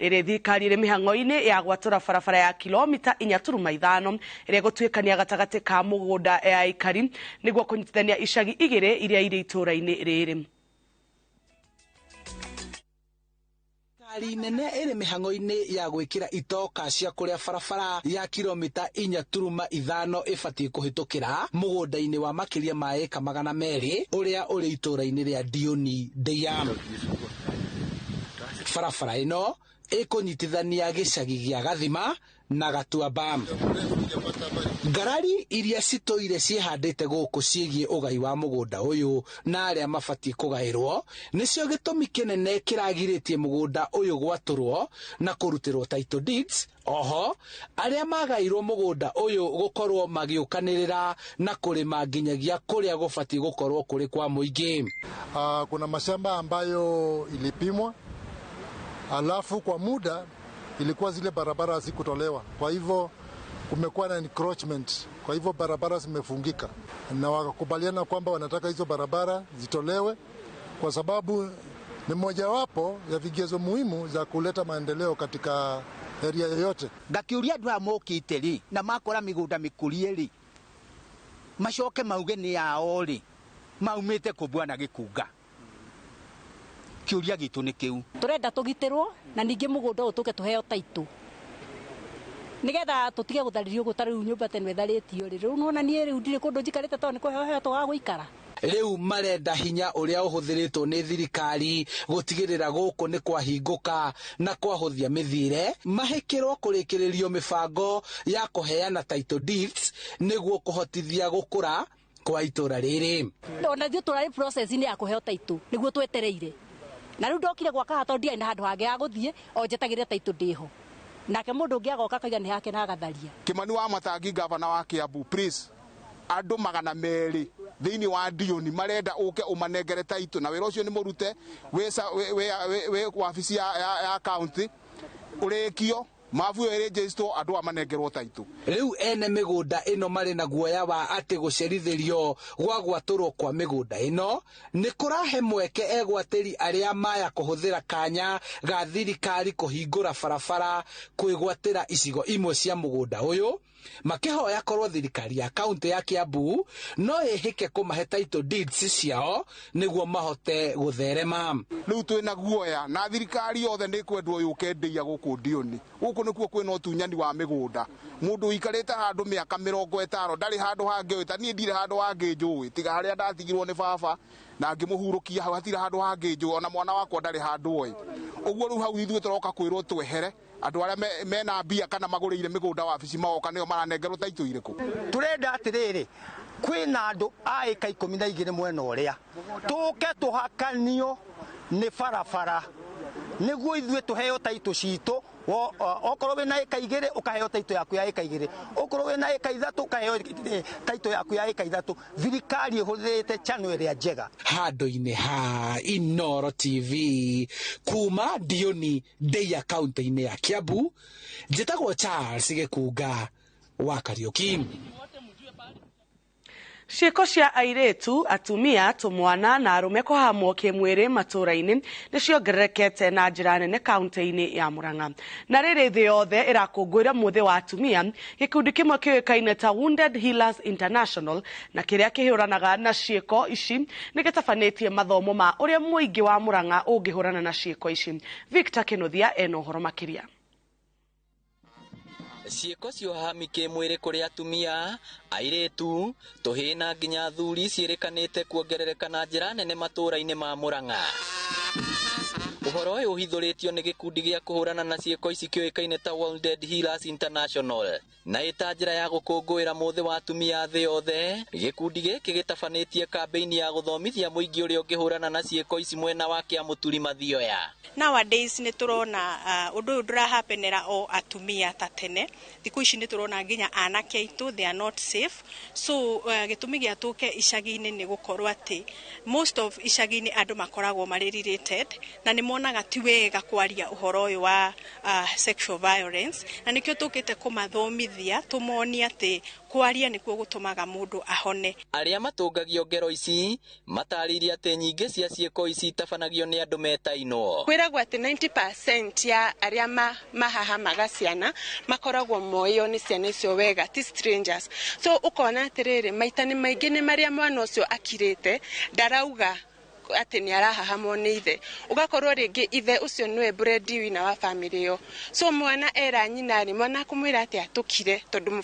Rĩrĩ thirikari ĩrĩ mĩhang'o-inĩ ya gwatũra barabara ya kilomita 4.5 ĩrĩa ĩgũtuĩkania gatagatĩ ka mũgũnda ya aikari nĩguo kũnyitithania icagi igĩrĩ iria irĩ itũũra-inĩ rĩrĩ. Thirikari nene ĩrĩ mĩhang'o-inĩ ya gwĩkĩra itoka cia kũrĩa barabara ya kilomita 4.5 ĩbatiĩ kũhĩtũkĩra mũgũnda-inĩ wa makĩria ma ĩka 200 ũrĩa ũrĩ itũũra-inĩ rĩa Ndiũni Ndeiya. Barabara ĩno ĩkũnyitithania gĩcagi gĩa Gathima na Gatuamba. Ngarari iria citũire ciĩhandĩte gũkũ ciĩgiĩ ũgai wa mũgũnda ũyũ na arĩa mabatiĩ kũgaĩrwo nĩcio gĩtũmi kĩnene kĩragirĩtie mũgũnda ũyũ gwatũrwo na kũrutĩrwo title deeds. Oho arĩa magairwo mũgũnda ũyũ gũkorwo magĩũkanĩrĩra na kũrĩma nginyagia kũrĩa gũbatiĩ gũkorwo kũrĩ kwa mũingĩ. Kuna mashamba ambayo ilipimwa alafu kwa muda ilikuwa zile barabara hazikutolewa, kwa hivyo kumekuwa na encroachment, kwa hivyo barabara zimefungika, na wakakubaliana kwamba wanataka hizo barabara zitolewe kwa sababu ni mojawapo ya vigezo muhimu za kuleta maendeleo katika area yoyote. Ngakiuria andu aya mokite ri na makora migunda mikurie ri macoke mauge ni yao ri maumite ku Bwana Gikunga. Kiuria gitu ni kiu. Turenda tugitirwo na ningi mugunda uyu tuke tuheo title nigetha tutige gutharirio guo ta riu nyumba tene itharitio ri riu nona nie riu ndiri kundu njikarite tondu ni kuheo heo twa guikara. Riu marenda hinya uria uhuthiritwo ni thirikari gutigirira guku ni kwahinguka na kwahuthia mithire mahikirwo kurikiririo mibango ya kuheana title deeds niguo kuhotithia gukura kwa itura riri. Ona ithuĩ tũrarĩ process-inĩ ya kũheo title nĩguo twetereire, na rĩu ndokire gwaka haha tondũ ndiarĩ na handũ hangĩ ha gũthiĩ o njetagĩrĩre title ndĩho, nake mũndũ ũngĩ agoka akauga nĩ hake na agatharia. Kimani wa Matangi gavana wa Kiambu, please, andũ 200 thĩinĩ wa Ndiũni marenda ũke ũmanengere title na wĩra ũcio nĩ mũrute wĩ wabici ya county ũrĩkio mabu ĩyo ĩrĩnjĩstwo andũ aya manengerwo title. Rĩu ene mĩgũnda ĩno marĩ na guoya wa atĩ gũcerithĩrio gwa gwatũrwo kwa mĩgũnda ĩno nĩ kũrahe mweke egwatĩri arĩa maya kũhũthĩra kanya ga thirikari kũhingũra barabara kwĩgwatĩra icigo imwe cia mũgũnda ũyũ, makĩhoya korwo thirikari ya kaunti ya Kiambu no ĩhĩke kũmahe title deeds ciao nĩguo mahote gũtherema. Rĩu twĩna guoya na thirikari yothe nĩ ĩkwendwo yũke ndĩia gũkũ Ndiũni. Gũkũ nĩkuo kwĩna ũtunyani wa mĩgũnda. Mũndũ ũikarĩte handũ mĩaka 50 ndarĩ handũ hangĩ ũĩ, ta niĩ ndirĩ handũ hangĩ njũĩ tiga harĩa ndatigirwo nĩ baba na ngĩmũhurũkia hau, hatirĩ handũ hangĩ njũĩ, ona mwana wakwa ndarĩ handũ oĩ. Ũguo rĩu hau ithuĩ tũroka kwĩrwo twehere andũ arĩa mena mbia kana magũrĩire mĩgũnda wabici magoka nĩo maranengerwo title irĩkũ. Tũrenda atĩrĩrĩ, kwĩna andũ a ĩka 12 mwena ũrĩa tũke tũhakanio nĩ barabara nĩguo ithuĩ tũheo title citũ. Okorwo wĩna ĩka 2 ũkaheo title yaku ya ĩka 2, okorwo wĩna ĩka 3 ũkaheo title yaku ya ĩka 3. Thirikari ĩhũthĩrĩte channel ĩrĩa njega. Handũ-inĩ ha Inooro TV kuma Ndiũni Ndeiya kaunti-inĩ ya Kiambu, njĩtagwo Charles Gĩkunga wa Kariũki. Ciĩko cia airĩtu, atumia, tũmwana na arũme kũhamwo kĩmwĩrĩ matũũra-inĩ nĩciongererekete na njĩra nene kaunti-inĩ ya Murang'a. Na rĩrĩ thĩ yothe ĩrakũngũĩra mũthĩ wa atumia, gĩkundi kĩmwe kĩũĩkaine ta Wounded Healers International na kĩrĩa kĩhũranaga na ciĩko ici nĩgĩtabanĩtie mathomo ma ũrĩa mũingĩ wa Murang'a ũngĩhũrana na ciĩko ici. Victor Kĩnuthia ena ũhoro makĩria. Ciĩko cia ũhahami kĩmwĩrĩ kũrĩ atumia, airĩtu, tũhĩĩ na nginya athuri ciĩrĩkanĩte kuongerereka na njĩra nene matũũra-inĩ ma Murang'a. Ũhoro ũyũ ũhithũrĩtio nĩ gĩkundi gĩa kũhũrana na ciĩko ici kĩũĩkaine ta Wounded Healers International na ĩta njĩra ya gũkũngũĩra mũthĩ wa atumia thĩ yothe. Gĩkundi gĩkĩ gĩtabanĩtie kambĩini ya gũthomithia mũingĩ ũrĩa ũngĩhũrana na ciĩko ici mwena wa Kĩamũturi Mathioya. Nowadays nĩ tũrona ũndũ ũyũ ndũrahapenera o atumia ta tene. Thikũ ici nĩ tũrona nginya anake aitũ, they are not safe. So gĩtũmi gĩa tũke icagi-inĩ nĩ gũkorwo atĩ most of icagi-inĩ andũ makoragwo marĩ related na nĩ monaga monaga ti wega kwaria ũhoro ũyũ wa sexual violence, na nĩkĩo tũkĩte kũmathomithia tũmonie atĩ kwaria nĩkuo gũtũmaga mũndũ ahone. Arĩa matũngagio ngero ici matarĩirie atĩ nyingĩ cia ciĩko ici itabanagio nĩ andũ metainwo. Kwĩragwo atĩ 90% ya arĩa mahahamaga ciana makoragwo moĩo nĩ ciana icio wega, ti strangers. So ũkona atĩrĩrĩ, maita nĩ maingĩ nĩ marĩa mwana ũcio akirĩte ndarauga atĩ nĩ arahahamwo nĩ ithe, ũgakorwo rĩngĩ ithe ũcio nĩwe breadwinner wa family ĩyo. So mwana era nyina rĩ, mwana akũmwĩra atĩ atũkire tondũ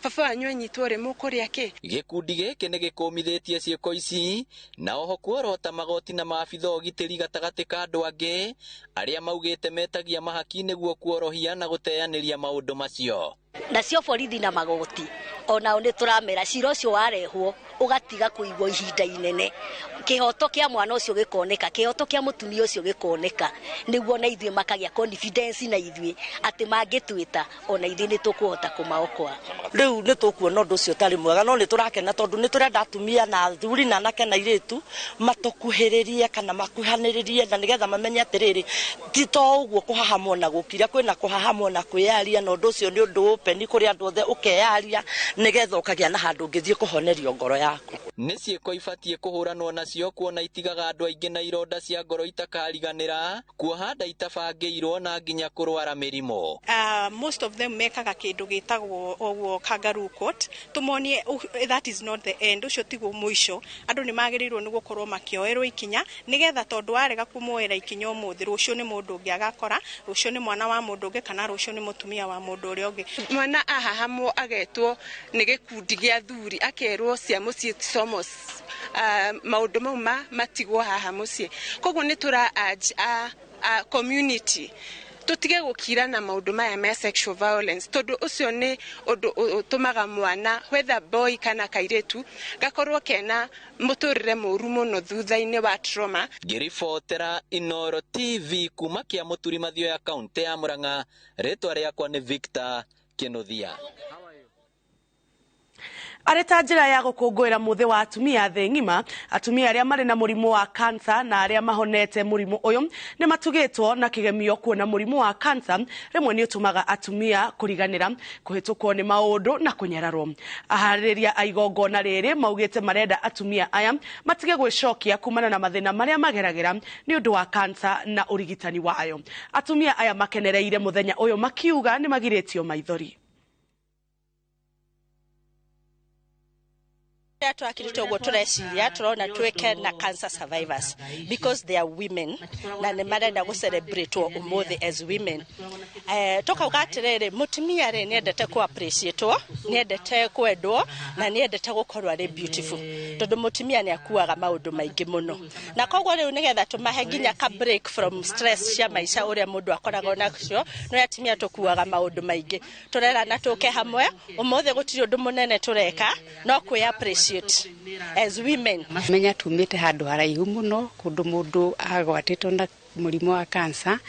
baba wanyu anyitwo rĩ, mũkũrĩa kĩ? Gĩkundi gĩkĩ nĩ gĩkũmithĩtie ciĩko ici na oho kuorota magoti na maabitha ũgitĩri gatagatĩ ka andũ angĩ arĩa maugĩte metagia mahaki nĩguo kuorohia na gũteanĩria maũndũ macio. Nacio borithi na magoti onao nĩ tũramera cira ũcio warehwo ũgatiga kũigwo ihinda inene, kĩhoto kĩa mwana ũcio gĩkoneka, kĩhoto kĩa mũtumia ũcio gĩkoneka, nĩguo na ithuĩ makagĩa confidence na ithuĩ atĩ mangĩtwĩta ona ithuĩ nĩ tũkũhota kũmaokoa. Rĩu nĩ tũkuona ũndũ ũcio ũtarĩ mwega, no nĩ tũrakena tondũ nĩ tũrenda atumia na athuri na anake na airĩtu matũkuhĩrĩrie kana makuhanĩrĩrie, na nĩgetha mamenye atĩrĩrĩ, ti to ũguo kũhahamwo na gũkira, kwĩna kũhahamwo na kwĩyaria, na ũndũ ũcio nĩ ũndũ open kũrĩ andũ othe, ũkeyaria nĩgetha ũkagĩa na handũ ũngĩthiĩ kũhonerio ngoro yaku. Nĩ ciĩko ibatiĩ kũhũranwo nacio kuona itigaga andũ aingĩ na ironda cia ngoro itakariganĩra, kuoha nda itabangĩirwo na nginya kũrwara mĩrimũ. Most of them mekaga kĩndũ gĩtagwo ũguo kangaroo court, tũmonie that is not the end, ũcio tiguo mũico. Andũ nĩ magĩrĩirwo nĩ gũkorwo makĩoerwo ikinya nĩgetha tondũ warega kũmuoera ikinya ũmũthĩ, rũciũ nĩ mũndũ ũngĩ agakora, rũciũ nĩ mwana wa mũndũ ũngĩ kana rũciũ nĩ mũtumia wa mũndũ ũrĩa ũngĩ. Mwana ahahamwo agetwo nĩ gĩkundi gĩa athuri, akerwo cia mũciĩ somos maũndũ mau matigwo haha mũciĩ. Koguo nĩ tũra urge a community tũtige gũkira na maũndũ maya ma sexual violence, tondũ ũcio nĩ ũndũ ũtũmaga mwana whether boy kana kairĩtu gakorwo kena mũtũrĩre mũru mũno thutha-inĩ wa trauma. Ngĩribotera Inooro TV kuma Kĩamũturi Mathioya, kaũntĩ ya Murang'a, rĩtwa rĩakwa nĩ Victor Kĩnuthia. Arĩ ta njĩra ya gũkũngũĩra mũthĩ wa atumia thĩ ng'ima, atumia arĩa marĩ na mũrimũ wa kansa na arĩa mahonete mũrimũ ũyũ nĩ matugĩtwo na kĩgemio kuona mũrimũ wa kansa rĩmwe nĩ ũtũmaga atumia kũriganĩra, kũhĩtũkwo nĩ maũndũ na kũnyararwo. Aharĩrĩria a igongona rĩrĩ maugĩte marenda atumia aya matige gwĩcokia kumana na mathĩna marĩa mageragĩra nĩ ũndũ wa kansa na ũrigitani wayo. Atumia aya makenereire mũthenya ũyũ makiuga nĩ magirĩtio maithori. Twakirite uguo tureciria turona twike na cancer survivors because they are women na nĩ marenda gũ celebrate umuthi as women. Tukauga atiriri, mutumia ri niendete ku appreciate, niendete kwendwo na niendete gukorwo ari beautiful, tondu mutumia ni akuaga maundu maingi muno, na koguo riu nigetha tumahe nginya ka break from stress cia maica uria mundu akoragwo nacio, no atumia tukuaga maundu maingi, turerana tuke hamwe umuthi gutiri undu munene tureka no kwi appreciate as women. Menya tumite handu haraihu muno kundu mundu agwatitwo na murimu wa cancer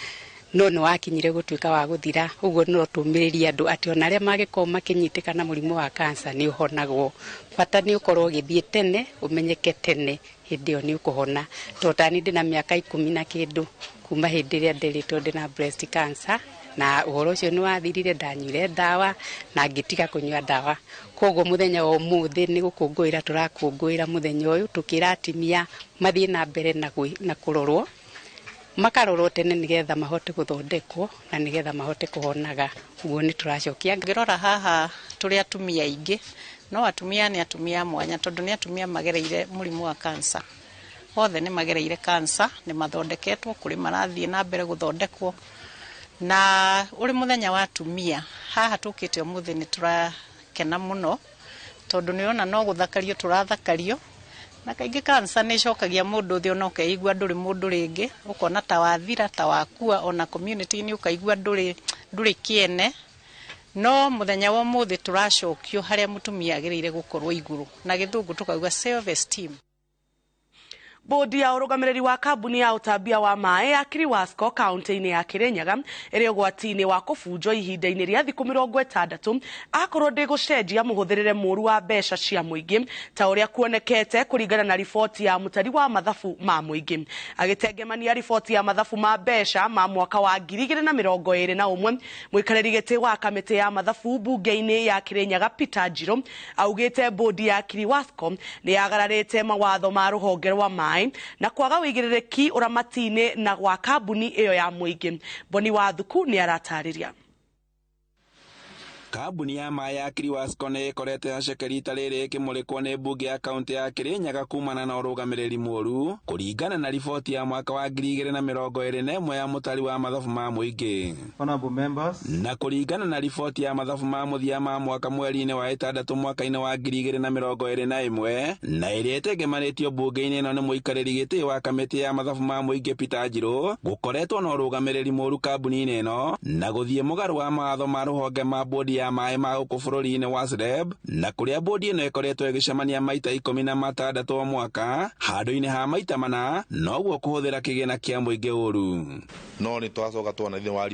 no nĩ wakinyire gũtuĩka wa gũthira, ũguo no tũmĩrĩrie andũ atĩ ona arĩa mangĩkorwo makĩnyitĩka na mũrimũ wa cancer nĩ ũhonagwo, bata nĩ ũkorwo ũgĩthiĩ tene, ũmenyeke tene, hĩndĩ ĩyo nĩ ũkũhona. Tondũ tani ndĩna mĩaka 10 na kĩndũ kuma hĩndĩ ĩrĩa nderĩtwo ndĩna breast cancer, na ũhoro ũcio nĩ wathirire, ndanyuire ndawa na ngĩtiga kũnyua ndawa. Koguo mũthenya wa ũmũthĩ nĩ gũkũngũĩra tũrakũngũĩra mũthenya ũyũ, tũkĩra atumia mathiĩ na mbere na kũrorwo, makarorwo tene nĩgetha mahote gũthondekwo na nĩgetha mahote kũhonaga. Ũguo nĩ tũracokia. Ngĩrora haha tũrĩ atumia aingĩ, no atumia nĩ atumia mwanya tondũ nĩ atumia magereire mũrimũ wa cancer. Othe nĩ magereire cancer, nĩ mathondeketwo, kũrĩ marathiĩ na mbere gũthondekwo. Na ũrĩ mũthenya wa atumia haha tũkĩte ũmũthĩ nĩ tũrakena mũno tondũ nĩ ũrona no gũthakario tũrathakario, na kaingĩ cancer nĩ ĩcokagia mũndũ thĩ ona ũkeigua ndũrĩ mũndũ rĩngĩ, ũkona ta wathira ta wakua, ona community-inĩ ũkaigua ndũrĩ kĩene. No mũthenya wa ũmũthĩ tũracokio harĩa mũtumia agĩrĩire gũkorwo igũrũ, na gĩthũngũ tũkauga self esteem. Bodi ya ũrũgamĩrĩri wa kambuni ya ũtambia wa maĩ ya Kiriwasco kaunti-inĩ ya Kirinyaga ĩrĩ ũgwati-inĩ wa kũbunjwo ihinda-inĩ rĩa thikũ 60 akorwo ndĩgũcenjia mũhũthĩrĩre mũru wa mbeca cia mũingĩ ta ũrĩa kuonekete kũringana na riboti ya mũtari wa mathabu ma mũingĩ. Agĩtengemania riboti ya mathabu ma mbeca ma mwaka wa 2021, mũikarĩri gĩtĩ wa kamĩtĩ ya mathabu mbunge-inĩ ya Kirinyaga Peter Njirũ augĩte bodi ya Kiriwasco nĩ yagararĩte mawatho ma rũhonge rwa maĩ na kwaga wĩigĩrĩrĩki ũramati-inĩ na gwa kambuni ĩyo ya mũingĩ. Boni Wathuku nĩ aratarĩria. Kambuni ya maĩ ya Kiriwasco nĩ ĩkorete haceke rita rĩrĩ ĩkĩmũrĩkwo nĩ mbunge ya kaunti ya Kirinyaga kumana na ũrũgamĩrĩri mũru kũringana na riboti ya mwaka wa 2021 ya mũtari wa mathabu ma mũingĩ. Honorable members, na kũringana na riboti ya mathabu ma mũthia ma mwaka mweri-inĩ wa 6 mwaka-inĩ wa 2021 na ĩrĩa ĩtengemanĩtio mbunge-inĩ ĩno nĩ mũikarĩri gĩtĩ wa kamĩtĩ ya mathabu ma mũingĩ Peter Njirũ, gũkoretwo na ũrũgamĩrĩri mũru kambuni-inĩ ĩno na gũthiĩ mũgarũ wa mawatho ma rũhonge ma bodi ya maĩ ma gũkũ bũrũri-inĩ wa SREB, na kũrĩa bodi ĩno ĩkoretwo ĩgĩcemania maita 16 o mwaka handũ-inĩ ha maita 4, noguo kũhũthĩra kĩgĩna kĩa mũingĩ ũru. No nĩ twacoka tuona thĩinĩ wa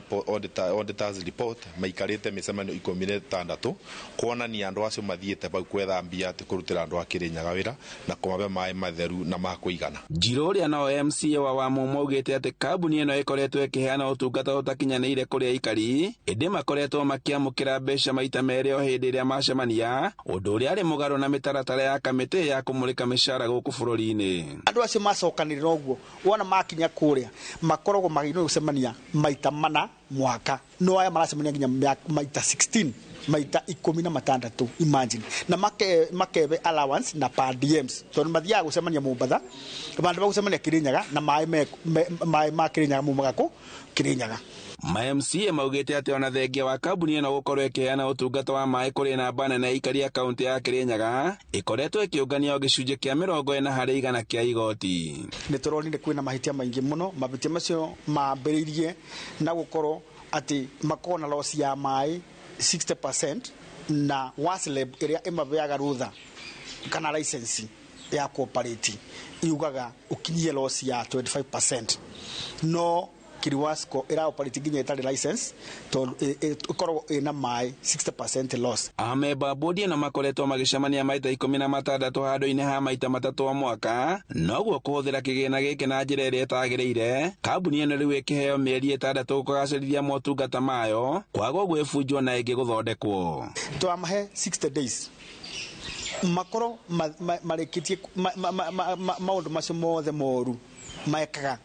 auditors report maikarĩte mĩcemanio 16 kuonania andũ acio mathiĩte bau kwetha mbia atĩ kũrutĩra andũ a Kirinyaga wĩra na kũmahe maĩ matheru na ma kũigana. Njirũ ũrĩa no MCA wa Wamumu augĩte atĩ kambuni ĩno ĩkoretwo ĩkĩheana ũtungata ũtakinyanĩire kũrĩ aikari, ĩndĩ makoretwo makĩamũkĩra mbeca maita 2 o hĩndĩ ĩrĩa macemania, ũndũ ũrĩa arĩ mũgarũ na mĩtaratara ya kamĩtĩ ya kũmũrĩka mĩcara gũkũ bũrũri-inĩ. Andũ acio macokanĩrĩra ũguo wona makinya kũrĩa makoragwo magĩrĩirwo gũcemania maita 4 mwaka, no aya maracemania nginya maita 16, maita 16, imagine, na makebe allowance na per diems tondũ mathiaga gũcemania Mombatha, bandũ ba gũcemania Kirinyaga na maĩ ma Kirinyaga maumaga kũ Kirinyaga. Ma MCA maugĩte atĩ ona thengia wa kambuni ĩno gũkorwo ĩkĩheana ũtungata wa maĩ kũrĩ namba nene aikari a kaunti ya Kirinyaga ĩkoretwo ĩkĩũngania o gĩcunjĩ kĩa 40 harĩ igana kĩa igoti. Nĩ tũronire kwĩna mahĩtia maingĩ mũno. Mahĩtia macio mambĩrĩirie na gũkorwo atĩ makorwo na loss ya maĩ 60% na WASLEB ĩrĩa ĩmabeaga rũtha kana license ya cooperate yugaga ũkinyie loss ya 25%, no Kiriwasco ĩra operate nginya ĩtarĩ license tondũ ĩkoragwo ĩna maĩ 60% loss. Amemba bodi ĩno makoretwo magĩcemania maita 16 handũ-inĩ ha maita 3 o mwaka, noguo kũhũthĩra kĩgĩna gĩkĩ na njĩra ĩrĩa ĩtagĩrĩire. Kambuni ĩno rĩu ĩkĩheo mĩeri 6 kũgacĩrithia motungata mayo, kwaga ũguo ĩbunjwo na ĩngĩ gũthondekwo. Twamahe 60 days makorwo marĩkĩtie maũndũ macio mothe moru mekaga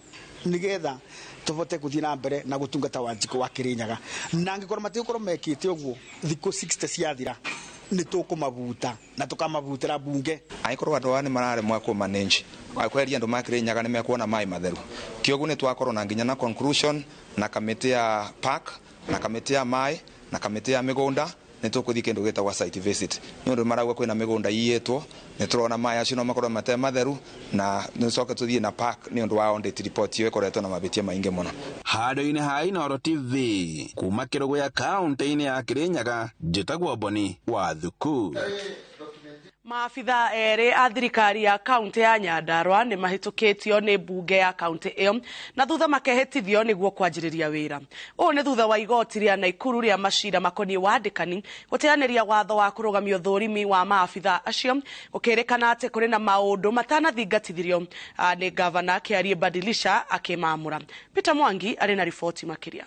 nigetha tuvote kuthii na mbere na gutungata Wanjikũ wa Kirinyaga, na angikorwo matigukorwo mekite uguo thiku 60 ciathira ni tukumabuta na tukamabutira bunge. Angikorwo andu aya ni mararemwo ku manage kweria andu ma Kirinyaga ni mekuona mai matheru, kioguo ni twakorwo na nginya na conclusion na kamiti ya park na kamiti ya mai na kamiti ya migunda ni tukuthi kindu gitagwa site visit ni undu marauga kwina migunda iyetwo ni turona mai acio no makorwo mate matheru na ni coke tuthie na park ni undu wa audit report iyo ikoretwo na mabitia maingi muno. Handu-inĩ ha Inooro TV kuma Kĩrũgũya kaunti-inĩ ya Kirinyaga, njĩtagwo Boni Wathuku. Maabitha erĩ a thirikari ya kaunti ya Nyandarua nĩ mahĩtũkĩtio nĩ mbunge ya kaunti ĩyo na thutha makehĩtithio nĩguo kwanjĩrĩria wĩra. Ũũ nĩ thutha wa igoti rĩa Naikuru rĩa macira makoniĩ wandĩkani gũteanĩria watho wa kũrũgamia ũthũrimi wa maabitha acio, gũkĩrĩkana atĩ kũrĩ na maũndũ matanathingatithirio nĩ gavana Kĩarie Badilisha akĩmamũra. Peter Mwangi arĩ na riboti makĩria.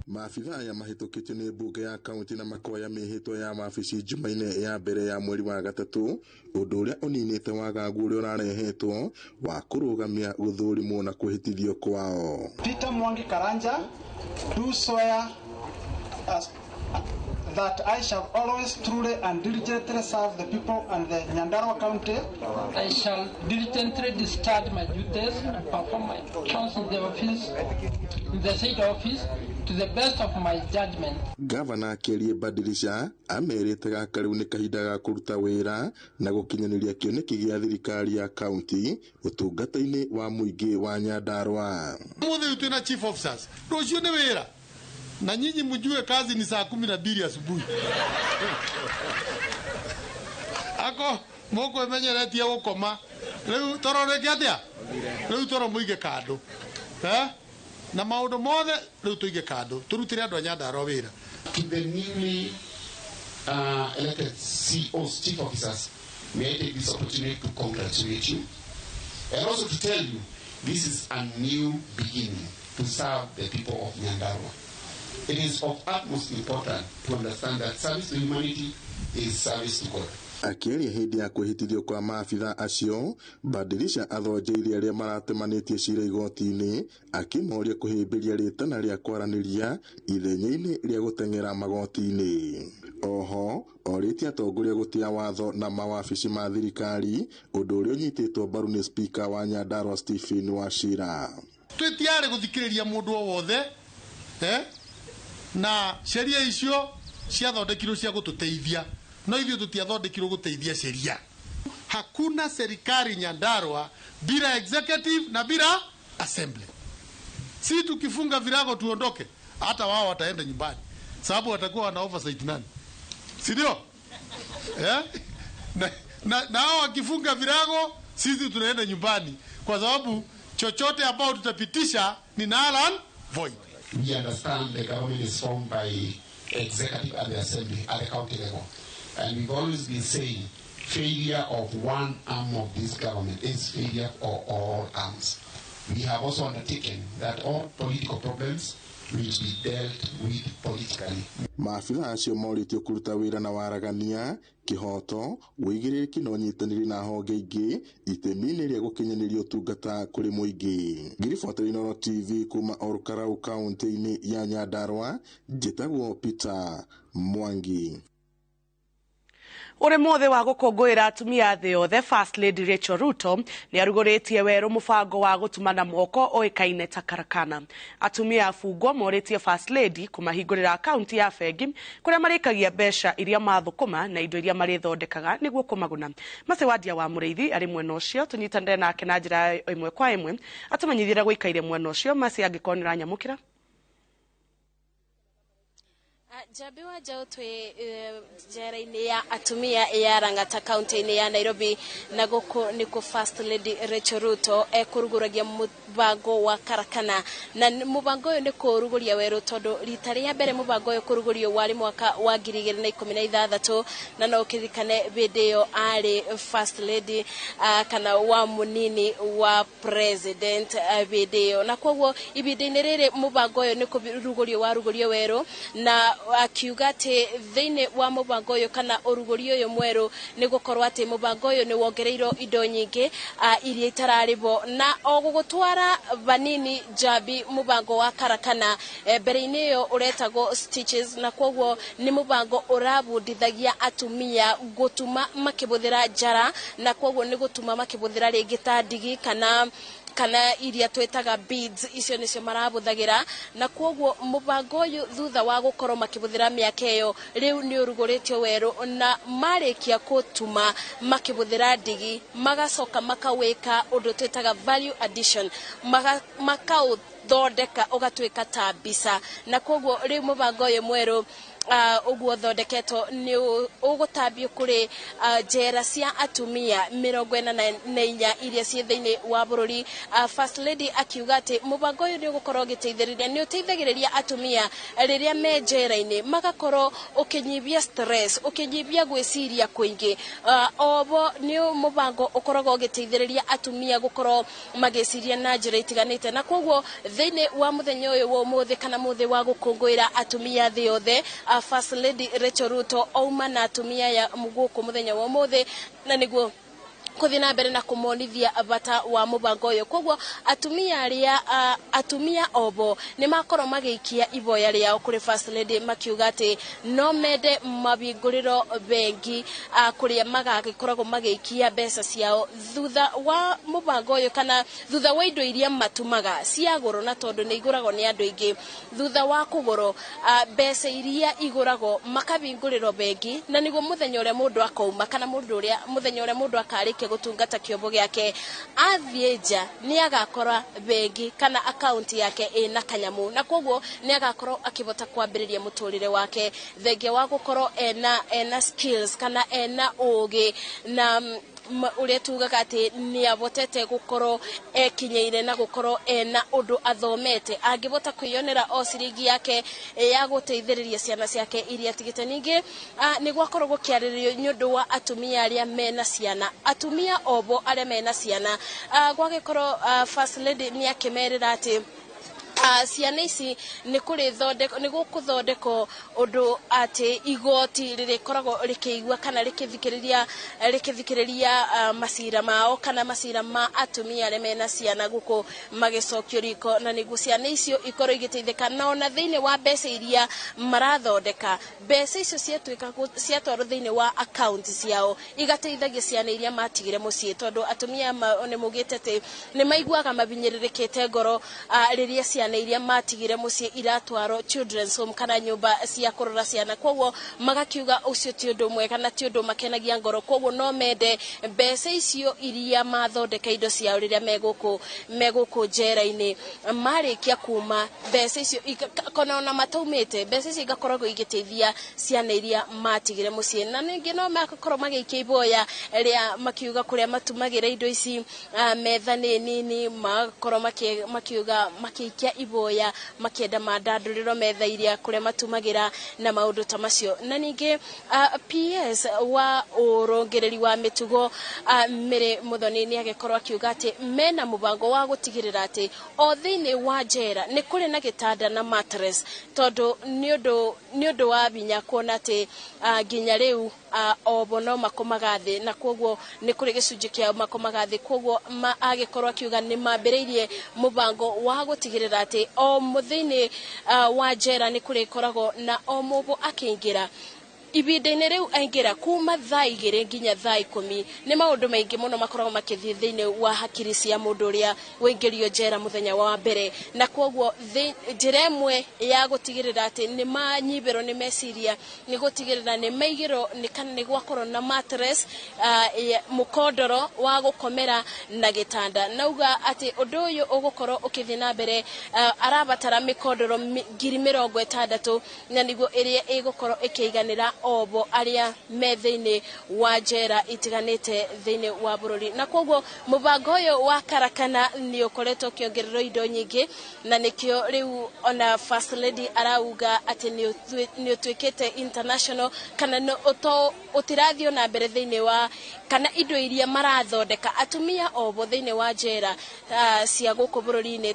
Maabitha aya mahĩtũkĩtio nĩ mbunge ya kaunti na makoya mĩhĩtwa ya mabici Jumaine ya mbere ya mweri wa 3, ũndũ ũrĩa ũninĩte wagagu ũrĩa ũrarehetwo wa kũrũgamia gũthũrimwo na kwĩhĩtithio kwao. Peter Mwangi Karanja, do swear as that I shall always truly and diligently serve the people and the Nyandarua County. I shall diligently discharge my duties and perform my functions in the office, in the said office, to the best of my judgment. Gavana Kĩarie Badilisha amerĩte gaka rĩu nĩ kahinda ga kũruta wĩra na gũkinyanĩria kĩoneki gĩa thirikari ya kaunti ũtungata-inĩ wa mũingĩ wa Nyandarua. Mũthĩ ũyũ twĩna chief officers, rũciũ nĩ wĩra na nyinyi mjue kazi ni saa 12 asubuhi. Ako moko emenyeretie gukoma Rĩu toro rĩngĩ atĩa? Rĩu toro mũige kando. Na maũndũ mothe rĩu tũige kando, tũrutĩre andũ a Nyandarua wĩra. To the newly elected CEOs, chief officers, may I take this opportunity to congratulate you and also to tell you this is a new beginning to serve the people of Nyandarua. It is of utmost importance to understand that service to humanity is service to God. Akĩaria hĩndĩ ya kwĩhĩtithio kwa maabitha acio, Badilisha athonjeirie arĩa maratemanĩtie cira igoti-inĩ akĩmoria kũhĩmbĩria rĩtana rĩa kwaranĩria ithenya-inĩ rĩa gũteng'era magoti-inĩ. Oho orĩtie atongoria gũtĩa watho na mawabici ma thirikari, ũndũ ũrĩa ũnyitĩtwo mbaru nĩ spika wa Nyandarua Stephen Wachira. Twĩtiarĩ gũthikĩrĩria mũndũ o wothe na sheria icio ciathondekirwo cia gũtũteithia, no ithuĩ tũtiathondekirwo gũteithia sheria. Hakuna serikali Nyandarua bila executive na bila assembly. Si tukifunga virago tuondoke, hata wao wataenda nyumbani, sababu watakuwa wana oversight nani, si ndio? Na hao wakifunga virago, sisi tunaenda nyumbani, kwa sababu chochote ambao tutapitisha ni null and void. We understand the government is formed by executive and the assembly at the county level. And we've always been saying failure of one arm of this government is failure of all arms. We have also undertaken that all political problems will be dealt with politically. Maabitha acio morĩtio kũruta wĩra na waragania, kĩhoto, ũigĩrĩrĩki na ũnyitanĩri na honge ingĩ itemi-inĩ rĩa gũkinyanĩria ũtungata kũrĩ mũingĩ. Ngiribotera Inooro TV kuma Olkalau kaunti-inĩ ya Nyandarua, njĩtagwo Peter Mwangi. Uri mothe wa gukungũĩra atumia thĩ yothe, First Lady Rachel Ruto nĩ arugũrĩtie werũ mũbango wa gũtumana moko ũĩkaine ta karakana. Atumia abungwo morĩtie First Lady kũmahingũrĩra akaunti ya bengi kũrĩa marĩikagia mbeca iria mathũkũma na indo iria marĩthondekaga nĩguo kũmaguna. Mercy Wandia wa Mũrĩithi arĩ mwena ũcio, tũnyitanĩre nake na njĩra ĩmwe kwa ĩmwe atũmenyithie ũrĩa gũikaire mwena ũcio. Mercy, angĩkorwo nĩ ũranyamũkĩra. Njambi wa njaũ twĩ njera-inĩ ya atumia ya Lang'ata kaunti-inĩ ya Nairobi, na gũkũ nĩkuo First Lady Rachel Ruto ekũrugũragia mũbango wa karakana. Na mũbango ũyũ nĩ kũũrugũria werũ, tondũ rita rĩa mbere mũbango ũyũ kũrugũrio warĩ mwaka wa 2016, na no ũkĩririkane hĩndĩ ĩyo arĩ First Lady kana wa mũnini wa president hĩndĩ ĩyo. Na koguo ihinda-inĩ rĩrĩ mũbango ũyũ nĩ kũrugũrio warugũrio werũ, na akiuga atĩ thĩinĩ wa mũbango ũyũ kana ũrugũri ũyũ mwerũ nĩ gũkorwo atĩ mũbango ũyũ nĩ wongereirwo indo nyingĩ iria itararĩ bo, na o gũgũtwara vanini njambi mũbango wa karakana mbere-inĩ ĩyo ũretagwo stitches, na koguo nĩ mũbango ũrabundithagia atumia gũtuma makĩhũthĩra njara, na koguo nĩ gũtuma makĩhũthĩra rĩngĩ ta ndigi kana iria twĩtaga beads, icio nĩcio marabũthagĩra. Na koguo mũbango ũyũ thutha wa gũkorwo makĩhũthĩra mĩaka ĩyo rĩu nĩ ũrugũrĩtio werũ, na marĩkia gũtuma makĩhũthĩra ndigi magacoka makawĩka ũndũ twĩtaga value addition, makaũthondeka ũgatuĩka ta mbica. Na koguo rĩu mũbango ũyũ mwerũ ũguo thondeketwo nĩ ũgũtambio kũrĩ njera cia atumia 44 iria ciĩ thĩinĩ wa bũrũri. First Lady akiuga atĩ mũbango ũyũ nĩ ũgũkorwo ũgĩteithĩrĩria, nĩ ũteithagĩrĩria atumia rĩrĩa me njera-inĩ, magakorwo ũkĩnyihia stress, ũkĩnyihia gwĩciria kũingĩ. Obo nĩ mũbango ũkoragwo ũgĩteithĩrĩria atumia gũkorwo magĩciria na njĩra itiganĩte. Na koguo thĩinĩ wa mũthenya ũyũ wa ũmũthĩ kana mũthĩ wa gũkũngũĩra atumia thĩ yothe, First Lady Rachel Ruto auma na atumia ya gũkũ mũthenya wa ũmũthĩ, na nĩguo kũthiĩ na mbere na kũmonithia bata wa mũbango ũyũ. Koguo atumia arĩa atumia obo nĩ makorwo magĩikia iboya rĩao kũrĩ First Lady makiuga atĩ no mende mabingũrĩro bengi kũrĩa magagĩkoragwo magĩikia mbeca ciao thutha wa mũbango ũyũ kana thutha wa indo iria matumaga cia goro, na tondũ nĩ igũragwo nĩ andũ aingĩ, thutha wa kũgũrwo mbeca iria igũragwo makabingũrĩrwo bengi, na nĩguo mũthenya ũrĩa mũndũ akauma kana mũndũ ũrĩa mũthenya ũrĩa mũndũ akarĩkia gũtungata kĩombo gĩake athiĩ nja nĩ agakora bengi kana akaunti yake ĩna kanyamu, na koguo nĩ agakorwo akĩhota kwambĩrĩria mũtũrĩre wake thengia wa gũkorwo ena skills kana ena ũgĩ na Ũrĩa tugaga atĩ nĩ abotete gũkorwo ekinyeire na gũkorwo ena ũndũ athomete, angĩbota kwĩyonera o ciringi yake ya gũteithĩrĩria ciana ciake iria atigĩte. Ningĩ nĩ gwakorwo gũkĩarĩrĩrio nĩ ũndũ wa atumia arĩa mena ciana, atumia obo arĩa mena ciana. Gwagĩkorwo First Lady nĩ akĩmerĩra atĩ ciana ici nĩ kũrĩ nĩ gũkũthondekwo ũndũ atĩ igoti rĩrĩkoragwo rĩkĩigua kana rĩkĩthikĩrĩria macira mao kana macira ma atumia arĩa mena ciana gũkũ magĩcokio riko, na nĩguo ciana icio ikorwo igĩteithĩka. Na ona thĩinĩ wa mbeca iria marathondeka, mbeca icio ciatuĩka ciatwarwo thĩinĩ wa akaunti ciao igateithagia ciana iria matigire mũciĩ, tondũ atumia nĩ maugĩte atĩ nĩ maiguaga mabinyĩrĩrĩkĩte ngoro rĩrĩa ciana iria matigire mũciĩ iratwarwo children's home kana nyũmba cia kũrora ciana. Koguo magakiuga ũcio ti ũndũ mwega na ti ũndũ makenagia ngoro, koguo no mende mbeca icio iria mathondeka indo ciao rĩrĩa megũkũ njera-inĩ, marĩkia kuma mbeca icio kana ona mataumĩte, mbeca icio igakoragwo igĩteithia ciana iria matigire mũciĩ. Na ningĩ no magakorwo magĩikia iboya rĩa makiuga kũrĩa matumagĩra indo ici metha nĩ nini, magakorwo makiuga makĩikia iboya makĩenda mandandũrĩrwo metha iria kũrĩa matumagĩra na maũndũ ta macio. Na ningĩ PS wa ũrũngĩrĩri wa mĩtugo Mary Muthoni nĩ agĩkorwo akiuga atĩ mena mũbango wa gũtigĩrĩra atĩ o thĩinĩ wa njera nĩ kũrĩ na gĩtanda na mattress, tondũ nĩ ũndũ wa hinya kuona atĩ nginya rĩu obo no makomaga thĩ, na koguo nĩ kũrĩ gĩcunjĩ kĩao makomaga thĩ. Koguo agĩkorwo akiuga nĩ mambĩrĩirie mũbango wa gũtigĩrĩra atĩ o mũthĩinĩ wa njera nĩ kũrĩkoragwo na o mũndũ akĩingĩra ibinda-inĩ rĩu aingĩra kuma thaa 2 nginya thaa 10, nĩ maũndũ maingĩ mũno makoragwo makĩthiĩ thĩinĩ wa hakiri cia mũndũ ũrĩa ũingĩrio njera mũthenya wa mbere. Na koguo njĩra ĩmwe ya gũtigĩrĩra atĩ nĩ manyibĩrwo nĩ meciria nĩ gũtigĩrĩra nĩ maigĩrwo nĩ kana nĩ gwakorwo na mattress, mũkondoro wa gũkomera na gĩtanda. Nauga atĩ ũndũ ũyũ ũgũkorwo ũkĩthiĩ na mbere, arabatara mĩkondoro 60,000 na nĩguo ĩrĩa ĩgũkorwo ĩkĩiganĩra obo arĩa me thĩinĩ wa njera itiganĩte thĩinĩ wa bũrũri. Na koguo mũbango ũyũ wa karakana nĩ ũkoretwo ũkĩongererwo indo nyingĩ, na nĩkĩo rĩu ona First Lady arauga atĩ nĩ ũtuĩkĩte international kana ũtirathiĩ na mbere thĩinĩ wa kana indo iria marathondeka atumia obo thĩinĩ wa njera cia gũkũ bũrũri-inĩ,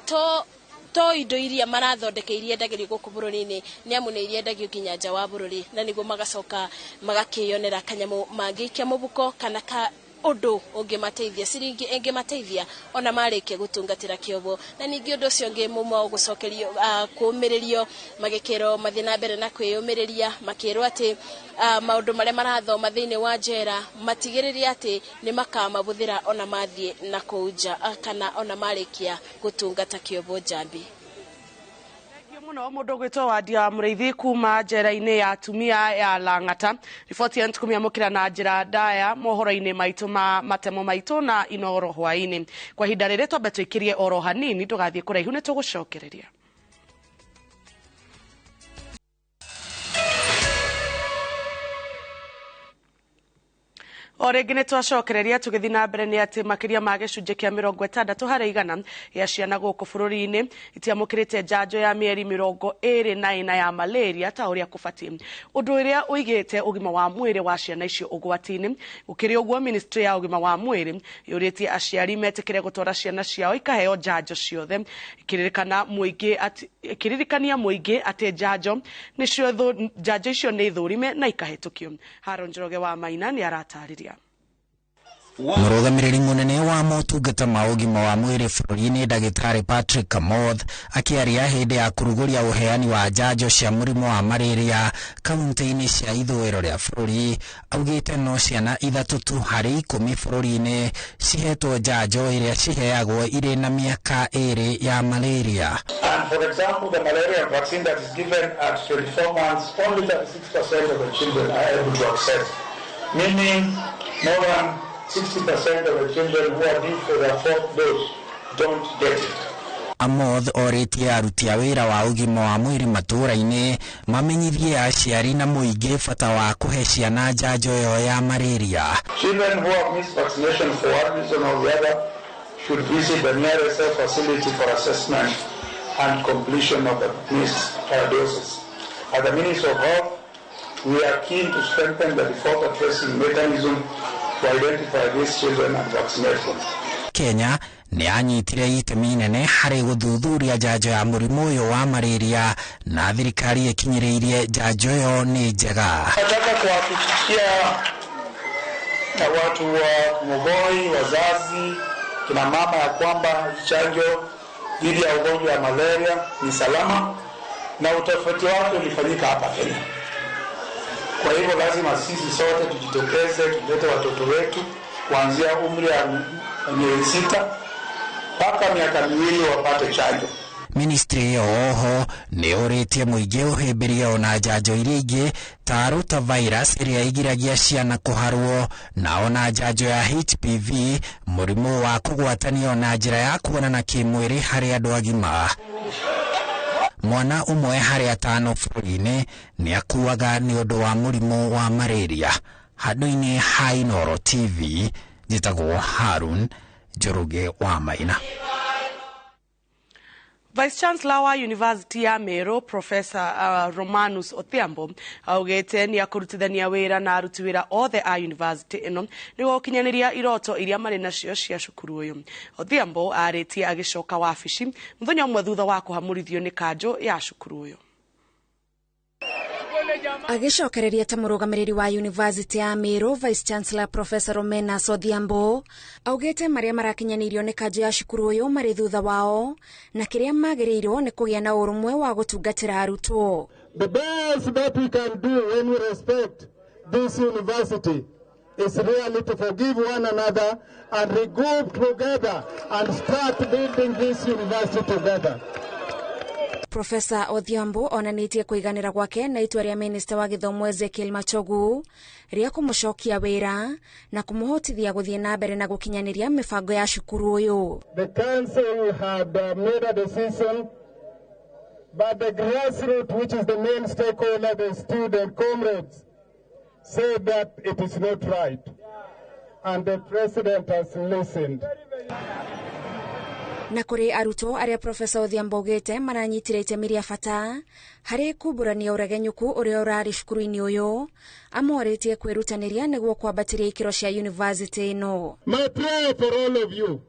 to indo iria marathondeka iria endagĩrio gũkũ bũrũri-inĩ, nĩ amu nĩ iria endagio nginya nja wa bũrũri, na nĩguo magacoka magakĩyonera kanyamũ mangĩikia mũbuko kana ka ũndũ ũngĩmateithia, ciringi ĩngĩmateithia ona marĩkia gũtungatĩra kĩobo. Na ningĩ ũndũ ũcio ũngĩ mũmo gũcokerio kũũmĩrĩrio, magĩkĩrwo mathiĩ na mbere na kwĩyũmĩrĩria, makĩrwo atĩ maũndũ marĩa marathoma thĩinĩ wa njera matigĩrĩre atĩ nĩ makamabũthĩra ona mathiĩ na kũu nja kana ona marĩkia gũtungata kĩobo njambi. Muno mundu gwitwo Wandia wa Mũrĩithi kuma njera-inĩ ya atumia ya Lang'ata. Riboti ĩyo nĩtũkũmĩamũkĩra na njĩra ndaya mohoro-inĩ maitũ ma matemo maitũ na Inoro hwaĩ-inĩ. Kwa ihinda rĩrĩ twambe tũikĩrie oro hanini, ndũgathiĩ kũraihu, nĩtũgũcokereria. O rĩngĩ nĩ twacokereria tũgĩthiĩ na mbere nĩ atĩ makĩria ma gĩcunjĩ kĩa 60 harĩ igana gĩa ciana gũkũ bũrũri-inĩ itiamũkĩrĩte njanjo ya mĩeri 24 ya malaria ta ũrĩa kũbatiĩ, ũndũ ũrĩa ũigĩte ũgima wa mwĩrĩ wa ciana icio ũgwati-inĩ. Gũkĩrĩ ũguo, ministry ya ũgima wa mwĩrĩ yũrĩtie aciari metĩkĩre gũtwara ciana ciao ikaheo njanjo ciothe, ĩkĩririkania mũingĩ atĩ njanjo icio nĩ thũrime na ikahĩtũkio. Haron Njoroge wa Maina nĩ aratarĩria. Mũrũgamĩrĩri mũnene wa motungata ma ũgima wa mwĩrĩ bũrũri-inĩ ndagĩtarĩ Patrick Kamoth akĩaria hĩndĩ ya kũrugũria ũheani wa njanjo cia mũrimũ wa malaria kaunti-inĩ cia ithũĩro rĩa bũrũri, augĩte no ciana 3 tu harĩ 10 bũrũri-inĩ cihetwo njanjo ĩrĩa ciheagwo irĩ na mĩaka 2 ya malaria. And for example, the malaria vaccine that is given at 24 months, only 36% of the children are able to access, meaning more than 60% of the children who are due for their fourth dose don't get it. Amoth orĩtie aruti a wĩra wa ũgima wa mwĩrĩ matũũra-inĩ mamenyithie aciari na mũingĩ bata wa kũhe ciana njanjo ĩyo ya malaria. Children who have missed vaccination for one reason or the other should visit the nearest health facility for assessment and completion of the missed doses. At the Ministry of Health, we are keen to strengthen the default tracing mechanism to identify these children and vaccinate them. Kenya nĩ yanyitire itemi nene harĩ gũthuthuria njanjo ya mũrimũ ũyũ wa malaria na thirikari ĩkinyĩrĩirie njanjo ĩyo nĩ njega. Nataka kuhakikishia na watu wa Mogoi, wazazi, kina mama ya kwamba chanjo dhidi ya ugonjwa wa malaria ni salama na utafiti wake ulifanyika hapa Kenya. Kwa hivyo lazima sisi sote tujitokeze, tulete watoto wetu kuanzia umri wa miezi 6 mpaka miaka 2 wapate chanjo. Ministry ĩyo oho nĩ ũrĩtie mũingĩ ũhĩmbĩrie ona njanjo iria ingĩ ta rotavirus ĩrĩa ĩgiragia ciana kũharwo na ona njanjo ya HPV, mũrimũ wa kũgwatanio na njĩra ya kuonana kĩmwĩrĩ harĩ andũ agima. Mwana ũmwe harĩ 5 bũrũri-inĩ nĩ akuaga nĩ ũndũ wa mũrimũ wa malaria. Handũ-inĩ ha Inooro TV, njĩtagwo Harun Njoroge wa Maina. Vice Chancellor wa University ya Meru Professor Romanus Odhiambo augite ni akurutithania wira na aruti wira othe a university ino niguo gukinyaniria iroto iria mari nacio cia cukuru uyu. Odhiambo aritie agicoka wabici muthenya umwe thutha wa kuhamurithio ni kanjo ya cukuru uyu. Agicokereria ta murugamiriri wa University ya Meru, Vice Chancellor Professor Romanus Odhiambo augite maria marakinyanirio ni kanjo ya cukuru uyu mari thutha wao na kiria magiriirwo ni kugia na urumwe wa gutungatira arutwo. The best that we can do when we respect this university is really to forgive one another and regroup together and start building this university together. Professor Odhiambo onanitie kuiganira gwake na itua ria Minister wa Githomo Ezekiel Machogu ria kumucokia wira na kumuhotithia guthie na mbere na gukinyaniria mibango ya cukuru uyu. The council had made a decision, but the grassroots, which is the main stakeholder, the student comrades, said that it is not right, and the president has listened. Na kuri arutwo aria Professor Odhiambo augite maranyitire itemi ria bata hari kumburania uregenyuku uria urari cukuru-ini uyu, amoritie kwirutaniria niguo kwambatiria ikiro cia university ino. My prayer for all of you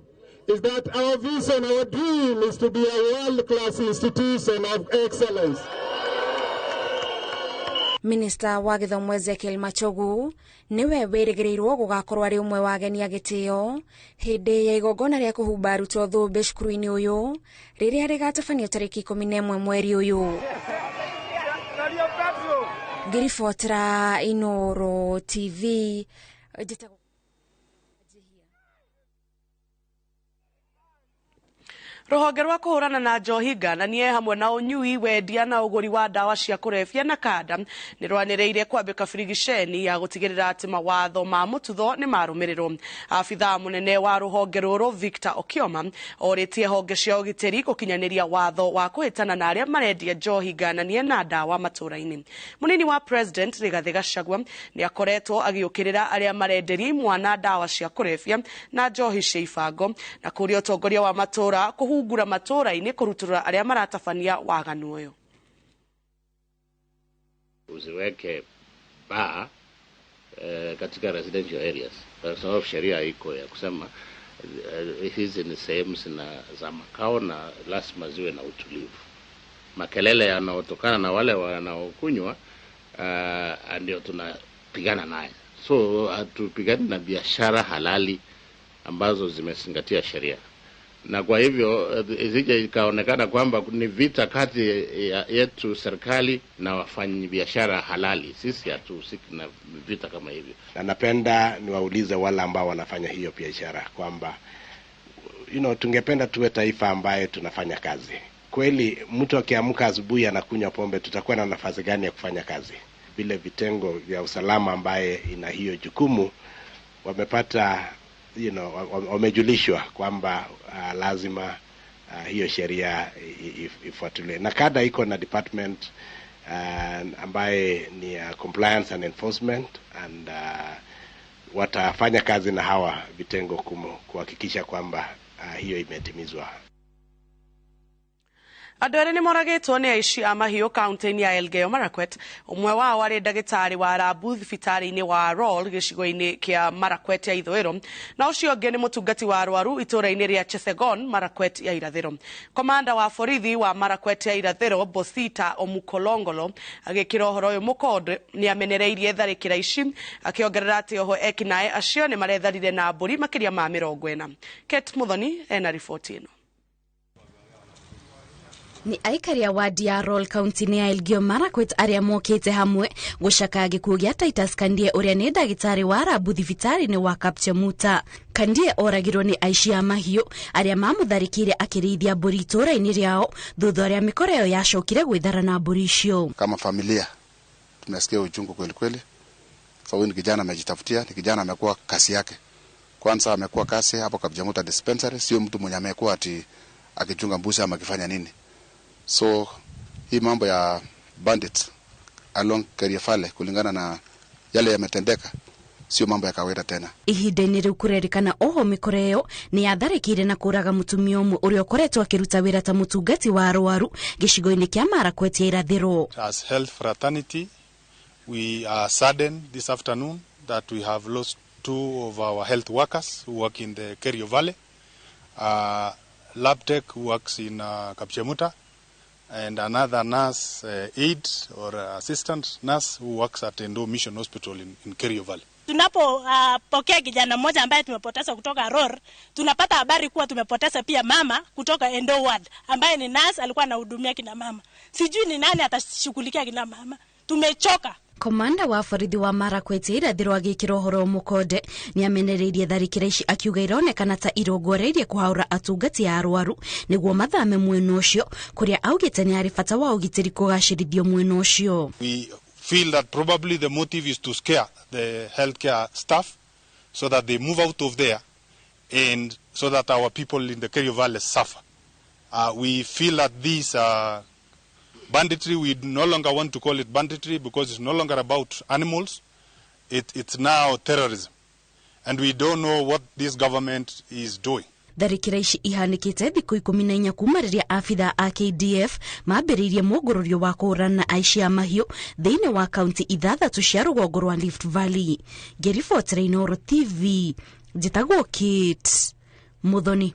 is that our vision, our dream is to be a world-class institution of excellence. Minister wa Githomo Ezekiel Machogu niwe wĩrĩgĩrĩirwo gũgakorwo arĩ ũmwe wa ageni a gĩtĩo hĩndĩ ya igongona rĩa kũhumba arutwo thũmbĩ cukuru-inĩ ũyũ rĩrĩa rĩgatabanio tarĩki 11 mweri ũyũ. Ngĩribotera Inooro TV, njĩtagwo Ruhonge rwa kuhurana na njohi ngananie hamwe na unyui wendia na uguri wa ndawa cia kurebia na kanda ni rwaniriire kwambika birigiceni ya gutigirira ati mawatho ma mututho ni marumirirwo. Abithaa munene wa ruhonge ruru Victor Okioma oritie honge cia ugitiri gukinyaniria watho wa kuhitana na aria marendia njohi ngananie na ndawa matura-ini. Munini wa President Rigathi Gachagua ni akoretwo agiukirira aria marenderia imwana ndawa cia kurebia na njohi cia ibango na kuria utongoria wa matura kuhungura matura-ini kurutura aria maratabania waganu uyu. Usiweke baa katika residential areas kwa sababu sheria iko ya kusema hizi ni sehemu za makao na lazima ziwe na utulivu. Makelele yanayotokana na wale wanaokunywa ndio tunapigana naye. So hatupigani na biashara halali ambazo zimezingatia sheria. Na kwa hivyo isije ikaonekana kwamba ni vita kati yetu serikali na wafanyabiashara halali. Sisi hatuhusiki na vita kama hivyo. Na napenda niwaulize wale ambao wanafanya hiyo biashara kwamba tungependa tuwe taifa ambaye tunafanya kazi. Kweli mtu akiamka asubuhi anakunywa pombe, tutakuwa na nafasi gani ya kufanya kazi? Vile vitengo vya usalama ambaye ina hiyo jukumu wamepata wamejulishwa kwamba lazima hiyo sheria ifuatiliwe. Na kada iko na department ambaye ni compliance and enforcement and watafanya kazi na hawa vitengo kuhakikisha kwamba hiyo imetimizwa. Andũ erĩ nĩmoragĩtwo nĩ aici a mahiũ kaunti-inĩ ya Elgeyo Marakwet. Ũmwe wao arĩ ndagĩtarĩ wa rabu thibitarĩ-inĩ wa Roll gĩcigo-inĩ kĩa Marakwet ya ithũĩro, na ũcio ũngĩ nĩ mũtungati wa arwaru itũũra-inĩ rĩa Chesegon, Marakwet ya irathĩro. Komanda wa borithi wa Marakwet ya irathĩro Bosita Omukolongolo agĩkĩra ũhoro ũyũ mũkonde nĩ amenereirie tharĩkĩra ici, akĩongerera atĩ oho ekinaĩ acio nĩ maretharire na mbũri makĩria ma 40. Kate Muthoni ena riboti ĩno. Ni aikari a wadi ya Roll kaunti-inĩ ya Elgeyo Marakwet arĩa mokĩte hamwe gũcakaya gĩkuũ gĩa Titus Kandie ũrĩa nĩ ndagĩtarĩ wa rabu thibitarĩ-inĩ wa Kapchemuta. Kandie oragirwo nĩ aici a mahiũ arĩa mamũtharĩkĩire akĩrĩithia mbũri itũũra-inĩ rĩao thutha ũrĩa mĩkora ĩyo yacokire gwĩthara na mbũri icio. Kama familia tunasikia uchungu kweli kweli, sababu ni kijana amejitafutia, ni kijana amekuwa kasi yake. Kwanza amekuwa kasi hapo Kapchemuta dispensary, sio mtu mwenye amekuwa ati akichunga mbuzi ama akifanya nini. So hii mambo ya bandits along Kerio Valley kulingana na yale yametendeka sio mambo ya kawaida tena. Ihinda-inĩ rĩu kũrerĩkana oho mĩkora ĩyo nĩ yatharĩkĩire na kũraga mũtumia ũmwe ũrĩa ũkoretwo akĩruta wĩra ta mũtungati wa arwaru gĩcigo-inĩ kĩa Marakwet ya irathĩro. As health fraternity, we are saddened this afternoon that we have lost two of our health workers who work in the Kerio Valley. Labtech who works in Kapchemuta, and another nurse aide or assistant nurse who works at Endo Mission Hospital in Kerio Valley. Tunapopokea kijana mmoja ambaye tumepoteza kutoka Ror, tunapata habari kuwa tumepoteza pia mama kutoka Endo Ward ambaye ni nurse, alikuwa anahudumia kina mama. Sijui ni nani atashughulikia kina mama. Tumechoka. Komanda wa borithi wa Marakwet irathĩro agĩkĩra ũhoro mũkonde nĩ amenereirie tharĩkĩra ici akiuga ironekana ta irongoreirie kũhaũra atungati a arwaru nĩguo mathame mwena ũcio, kũrĩa augĩte nĩ harĩ bata wa ũgitĩri kũgacĩrithio mwena ũcio. We feel that probably the motive is to scare the healthcare staff so that they move out of there and so that our people in the Kerio Valley suffer. We feel that these banditry, we no longer want to call it banditry because it's no longer about animals. It's now terrorism. And we don't know what this government is doing. Tharĩkĩra ici ihanĩkĩte thikũ 14 kuma rĩrĩa abithaa a KDF mambĩrĩirie mũngũrũrio wa kũhũrana na aici a mahiũ thĩinĩ wa kaunti 6 cia rũgongo rwa Rift Valley. Ngĩribotera Inooro TV, njĩtagwo Kate Muthoni.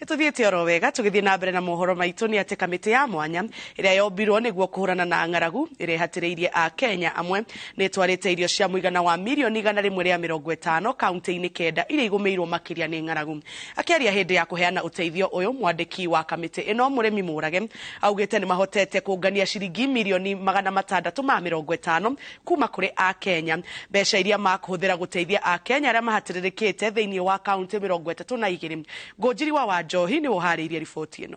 Nĩtũthiĩte oro wega tũgĩthiĩ na mbere na mohoro maitũ nĩ atĩ kamĩtĩ ya mwanya ĩrĩa yombirwo nĩguo kũhũrana na ng'aragu ĩrĩa ĩhatĩrĩirie Akenya amwe nĩ ĩtwarĩte irio cia mũigana wa mirioni 150 kaunti-inĩ 9 iria igũmĩirwo makĩria nĩ ng'aragu. Akĩaria hĩndĩ ya kũheana ũteithio ũyũ, mwandĩki wa kamĩtĩ ĩno Mũrĩmi Mũrage augĩte nĩ mahotete kũngania ciringi mirioni 650 kuma kũrĩ Akenya, mbeca iria makũhũthĩra gũteithia Akenya arĩa mahatĩrĩrĩkĩte thĩinĩ wa kaunti 32. Ngũnjiri wa Njohi nĩ ũharĩirie riboti ĩno.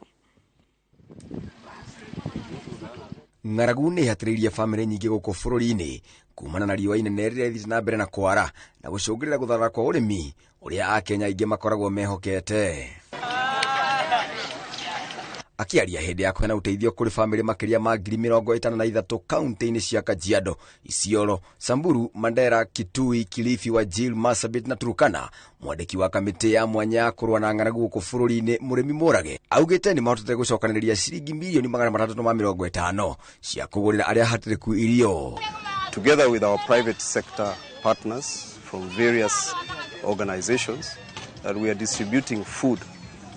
Ng'aragu nĩ ĩhatĩrĩirie bamĩrĩ nyingĩ gũkũ bũrũri-inĩ kumana na riũa inene rĩrĩa rĩthiĩte na mbere na kwara na gũcũngĩrĩra gũtharara kwa ũrĩmi ũrĩa Akenya aingĩ makoragwo mehokete. Akĩaria hĩndĩ ya kũheana ũteithio kũrĩ bamĩrĩ makĩria ma 53,000 kaunti-inĩ cia Kajiado, Isiolo, Samburu, Mandera, Kitui, Kilifi, Wajir, Marsabit na Turkana, mwandĩki wa kamĩtĩ ya mwanya ya kũrũa na ng'aragu gũkũ bũrũri-inĩ Mũrĩmi Mũrage augĩte nĩ mahotete gũcokanĩrĩria ciringi mirioni 650 cia kũgũrĩra arĩa hatĩrĩku irio. Together with our private sector partners from various organizations that we are distributing food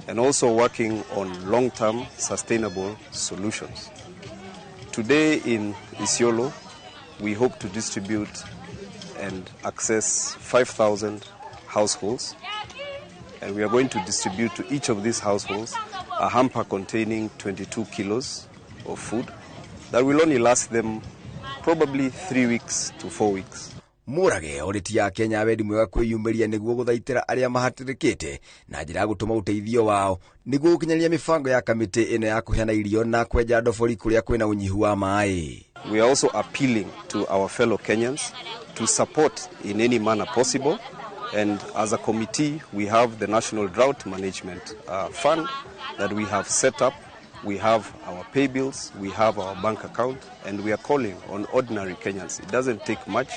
and also working on long-term sustainable solutions. Today in Isiolo, we hope to distribute and access 5,000 households, and we are going to distribute to each of these households a hamper containing 22 kilos of food that will only last them probably 3 weeks to 4 weeks. Mũrage orĩtie Akenya wendi mwega kwĩyumĩria nĩguo gũthaitĩra arĩa mahatĩrĩkĩte na njĩra ya gũtũma ũteithio wao nĩguo gũkinyanĩria mĩbango ya kamĩtĩ ĩno ya kũheana irio na kwenja ndobori kũrĩa kwĩna ũnyihu wa maĩ. We are also appealing to our fellow Kenyans to support in any manner possible And as a committee, we have the National Drought Management Fund that we have set up. We have our pay bills, we have our bank account, and we are calling on ordinary Kenyans. It doesn't take much.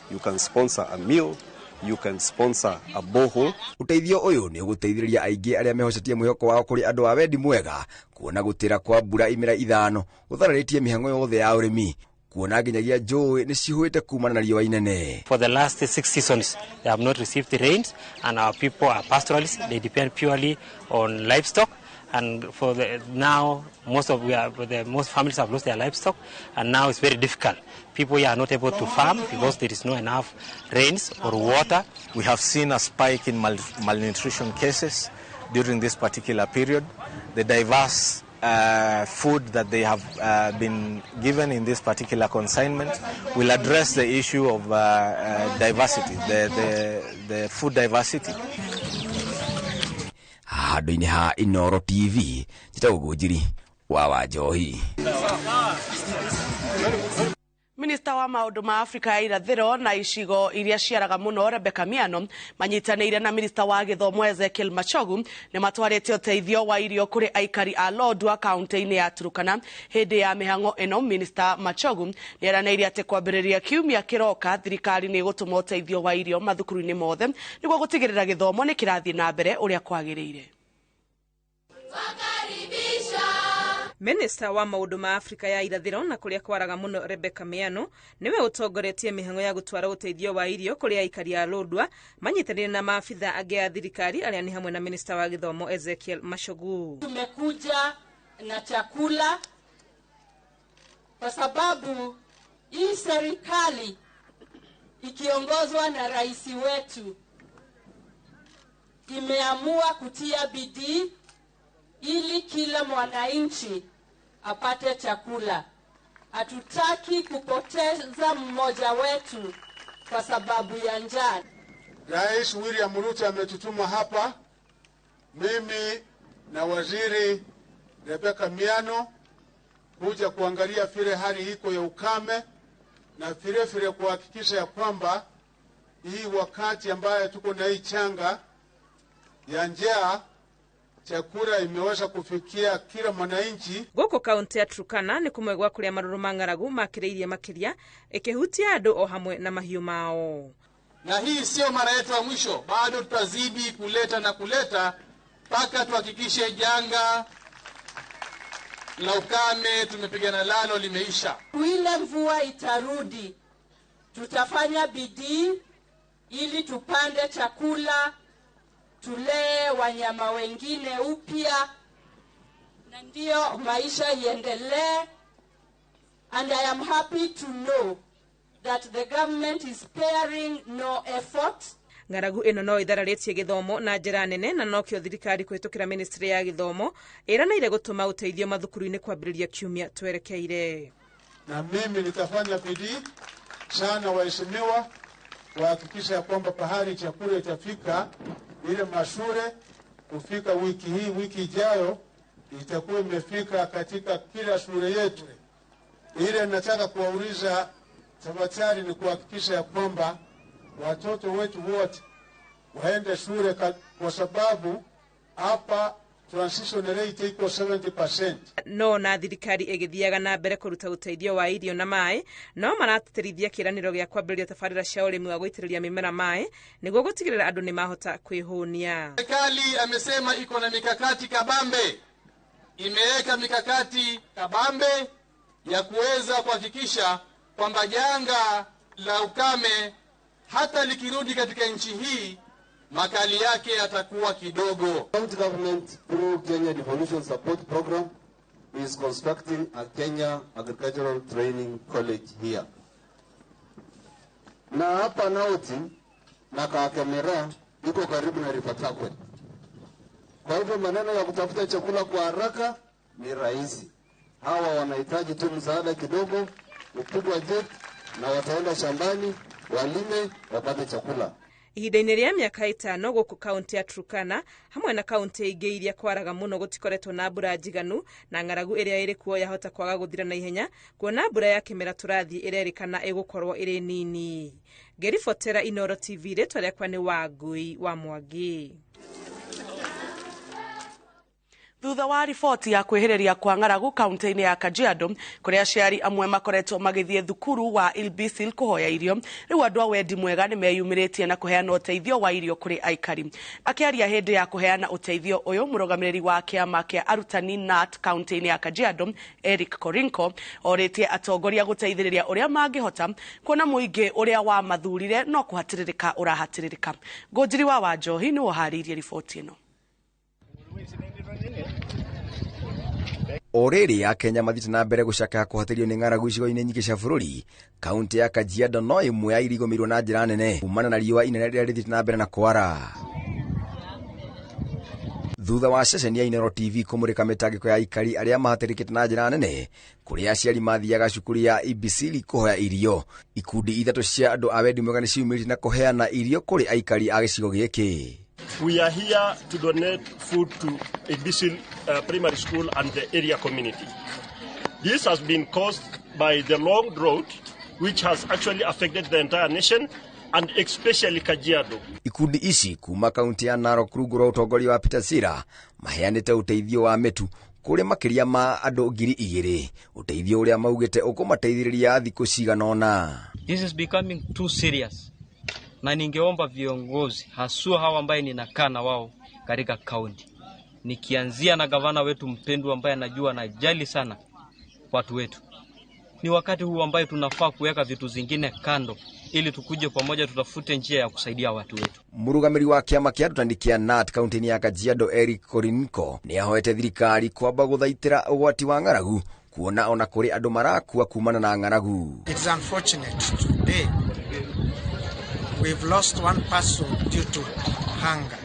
You can sponsor a meal, you can sponsor a borehole. Uteithio uyu ni uguteithĩrĩria aingĩ arĩa mehocetie mwĩhoko wao kũrĩ andũ a wendi mwega kuona gũtĩra kwa mbura imera 5 gũthararĩtie mĩhang'o yothe ya ũrĩmi kuona nginyagia njũĩ nĩ cihuĩte kumana na riũa inene. For the last 6 seasons they have not received the rains, and our people are pastoralists. They depend purely on livestock. And for the, now, most of most families have lost their livestock, and now it's very difficult. People here are not able to farm because there is no enough rains or water. We have seen a spike in malnutrition cases during this particular period. The diverse food that they have been given in this particular consignment will address the issue of diversity, the food diversity. Handũ-inĩ ha Inooro TV njĩtagwo Ngũnjiri wa Wanjohi. Minista wa maundu ma Afrika ya irathiro na icigo iria ciaraga muno Rebecca Miano manyitanĩire na minista wa gĩthomo Ezekiel Machogu nĩ matwarĩte ũteithio wa irio kũrĩ aikari a Lodwar kaunti-inĩ ya Turkana. Hĩndĩ ya mĩhang'o ĩno, Minista Machogu nĩ eranĩire atĩ kwambĩrĩria kiumia kĩroka thirikari nĩ ĩgũtũma ũteithio wa irio mathukuru-inĩ mothe nĩguo gũtigĩrĩra gĩthomo nĩ kĩrathiĩ na mbere ũrĩa kwagĩrĩire. Minista wa maundu ma Afrika ya irathiro na kuria kwaraga muno Rebecca Miano niwe utongoretie mihango ya gutwara uteithio wa irio kuri aikari a Lodwar manyitanire na maabitha angi a thirikari aria ni hamwe na minista wa githomo Ezekiel Machogu. Tumekuja na chakula kwa sababu hii serikali ikiongozwa na rais wetu imeamua kutia bidii ili kila mwananchi apate chakula. Hatutaki kupoteza mmoja wetu kwa sababu ya njaa. Rais William Ruto ametutuma hapa, mimi na waziri Rebecca Miano, kuja kuangalia vile hali iko ya ukame na vile vile kuhakikisha ya kwamba hii wakati ambaye tuko na hii changa ya njaa chakula imeweza kufikia kila mwananchi. Goko kaunti ya Turkana ni kumwe gwa kuria maruru ma ng'aragu makiriirie makiria ikihutia andu o hamwe na mahiũ mao. Na hii sio mara yetu ya mwisho, bado tutazidi kuleta na kuleta mpaka tuhakikishe janga la ukame tumepigana nalo limeisha. Ile mvua itarudi, tutafanya bidii ili tupande chakula, tulee wanyama wengine upya, na ndio maisha iendelee. And I am happy to know that the government is sparing no effort. Ng'aragu ĩno no ĩthararĩtie gĩthomo na njĩra nene na nokĩo thirikari kũhĩtũkĩra ministry ya gĩthomo ĩranĩire gũtũma ũteithio mathukuru-inĩ kwambĩrĩria kiumia twerekeire. Na mimi nitafanya bidii sana, waheshimiwa, kuhakikisha kwamba pahali chakula itafika ile mashule kufika wiki hii, wiki ijayo itakuwa imefika katika kila shule yetu. Ile nataka kuwauliza tafadhali ni kuhakikisha ya kwamba watoto wetu wote waende shule, kwa sababu hapa transition rate iko 70%. No na thirikari ĩgĩthiaga na mbere kũruta ũteithio wa irio na maĩ, no maratĩtĩrithia kĩĩranĩro gĩa kwambĩrĩria tabarĩra cia ũrĩmi wa gũitĩrĩria mĩmera maĩ nĩguo gũtigĩrĩra andũ nĩ mahota kwĩhũnia. Serikali amesema iko na mikakati kabambe, imeweka mikakati kabambe ya kuweza kuhakikisha kwamba janga la ukame hata likirudi katika nchi hii makali yake yatakuwa kidogo. County government through Kenya Devolution Support Program is constructing a Kenya Agricultural Training College here. Na hapa Nauti na Kakemera iko karibu na River Tarkwa. Kwa hivyo maneno ya kutafuta chakula kwa haraka ni rahisi. Hawa wanahitaji tu msaada kidogo, upigwa jet na wataenda shambani walime wapate chakula. Ihinda-inĩ rĩa mĩaka 5 gũkũ kaunti ya Turkana hamwe na kaunti ingĩ iria kwaraga mũno gũtikoretwo na mbura njiganu, na ng'aragu ĩrĩa ĩrĩ kuo yahota kwaga gũthira na ihenya, kuona mbura ya kĩmera tũrathiĩ ĩrerĩkana ĩgũkorwo ĩrĩ nini. Ngĩribotera Inooro TV, rĩtwa rĩakwa nĩ Wangui wa Mwangi. Thutha wa riboti ya kwĩhĩrĩria kwa ng'aragu kaunti-inĩ ya Kajiado, kũrĩa aciari amwe makoretwo magĩthiĩ thukuru wa Ilbisil kũhoya irio, rĩu andũ a wendi mwega nĩ meyumĩrĩtie na kũheana ũteithio wa irio kũrĩ aikari. Akĩaria hĩndĩ ya kũheana ũteithio ũyũ, mũrũgamĩrĩri wa kĩama kĩa arutani KNUT kaunti-inĩ ya Kajiado, Eric Korinko, orĩtie atongoria gũteithĩrĩria ũrĩa mangĩhota kuona mũingĩ ũrĩa wamathurire no kũhatĩrĩrĩka ũrahatĩrĩrĩka. Ngũnjiri wa Wanjohi nĩwe ũharĩirie riboti ĩno. O rĩrĩ Akenya mathiĩte na mbere gũcakaya kũhatĩrĩrio nĩ ng'aragu icigo-inĩ nyingĩ cia bũrũri, kaunti ya Kajiado no ĩmwe ya iria igũmĩirwo na njĩra nene kumana na riũa inene rĩrĩa rĩthiĩte na mbere na kwara. Thutha wa ceceni ya Inooro TV kũmũrĩka mĩtangĩko ya aikari arĩa mahatĩrĩkĩte na njĩra nene, kũrĩa aciari mathiaga cukuru ya Ibisili kũhoya irio, ikundi 3 cia andũ a wendi mwega nĩciumĩrĩte na kũheana irio kũrĩ aikari a gĩcigo gĩkĩ. We are here to donate food to Ibisil Primary School and the area community. This has been caused by the long drought, which has actually affected the entire nation and especially Kajiado. Ikundi ici kuma kaunti ya Narok rungu rwa ũtongoria wa Peter Sira maheanĩte ũteithio wa mĩtu kũrĩ makĩria ma andũ 2,000, ũteithio ũrĩa maugĩte ũkũmateithĩrĩria thikũ cigana ũna. This is becoming too serious. Na ningeomba viongozi haswa hawa ambaye ninakaa na wao katika kaunti, nikianzia na gavana wetu mpendwa ambaye anajua anajali sana watu wetu, ni wakati huu ambaye tunafaa kuweka vitu zingine kando ili tukuje pamoja tutafute njia ya kusaidia watu wetu. Mũrũgamĩrĩri wa kĩama kĩa arutani kĩa KNUT kaunti-inĩ ya Kajiado Eric Korinko nĩ ahoete thirikari kwamba gũthaitĩra ũgwati wa ng'aragu, kuona ona kũrĩ andũ marakua kumana na ng'aragu. It's unfortunate today we've lost one person due to hunger.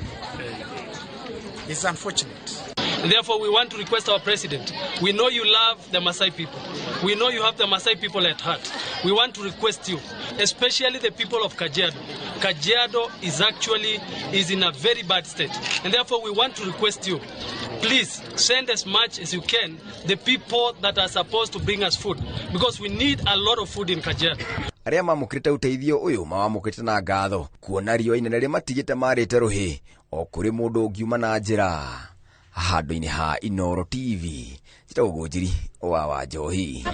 It's unfortunate. Therefore, we want to request our president. We know you love the Maasai people. We know you have the Maasai people at heart. We want to request you, especially the people of Kajiado. Kajiado is in a very bad state. And therefore, we want to request you, please send as much as you can the people that are supposed to bring us food, because we need a lot of food in Kajiado. Arĩa mamũkĩrĩte ũteithio ũyũ mawamũkĩrĩte na ngatho kuona riũa inene rĩmatigĩte marĩte rũhĩ o kũrĩ mũndũ ũngiuma na njĩra. Handũ-inĩ ha Inooro TV, njĩtagwo Ngũnjiri wa Wanjohi.